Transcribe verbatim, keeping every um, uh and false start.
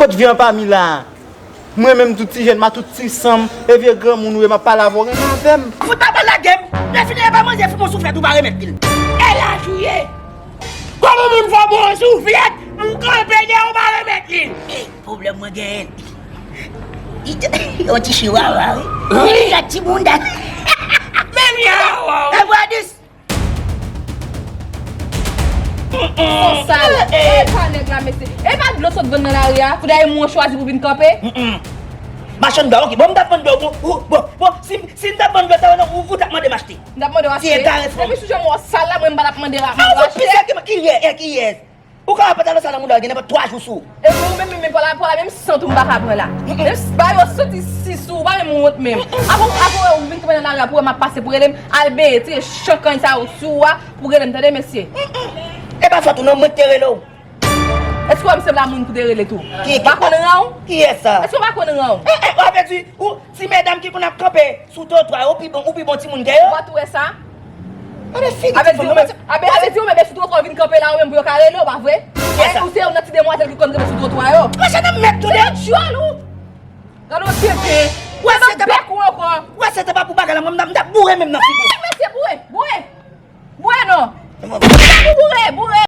Kot vye anpami la a? Mwen menm tout ti jèn, m a tout ti san m, e vye granmoun ou ye, m ap pale avè w, renmen avè m. Fout pa pale lage m. Lè fini, e pa manje foup on souflèt ou pa remèt li. E laj ou ye. Kòman moun fè bon souflèt, m kanpe dèyè w pa remèt li? Ey, pwoblèm mwen genyen. Yon ti chiwawa, wi. Wi. Yon ti bounda. Men chiwawa, wi. E bwa dis. Fò sal. E pa nèg la, mesye. E pa dlo sot vann nan lari a. Pou dayè mwen chwazi pou vin kanpe. Machann dlo, ok. Bon, m t ap vann dlo, bon, bon, bon, si, si m t ap vann dlo, sa, non, ou, ou t ap mande m achte. M t ap mande w achte. Depi sou jan mwen sal la, mwen m pa t ap mande w achte. Kiyès, kiyès? Ou ka wè pantalon sa nan mouda w gen nenpòt twa jou sou ou. Epi ou menm, menm, menm, pa la, pa la, menm sant ou m pa ka pran la. Menm s-, ba yo santi si sou ou, pa menm wont menm. Apre, apre ou vin kanpe nan lari a, pou wè m ap pase, pou rele m, al benyen, tire chan kany sa yo sou ou a, pou rele m, tande, mesye. E pa fòt ou non, mwen ki te rele w. Èske w wè m sanble a moun pou te rele tou? Ki, ki, pa konn ran w? Kiyès sa? Èske w pa konn ran w? Eh, eh, w ap di, ou, ti medam ki konn ap kanpe sou twotwa yo, ou pi bon, ou pi bon timoun ke yo? Ou pa tou wè sa? Gade figi ti fanm nan. Avè di ou menm, avè, avè di ou menm, e sou twotwa w vin kanpe la, ou menm pou yo ka rele w, pa vre? Kiyès sa? Ou se youn nan ti demwazèl ki konn kanpe sou twotwa yo. Mwen se nan mèt tou de. Se djòl ou! Gade yon tenten. Wè se te pa, bèk ou ankò. Wè se te pa pou bagay la, mwen m t ap, m t ap boure menm nan figi w. Mesye, boure, boure. Boure non. Boure, boure, boure.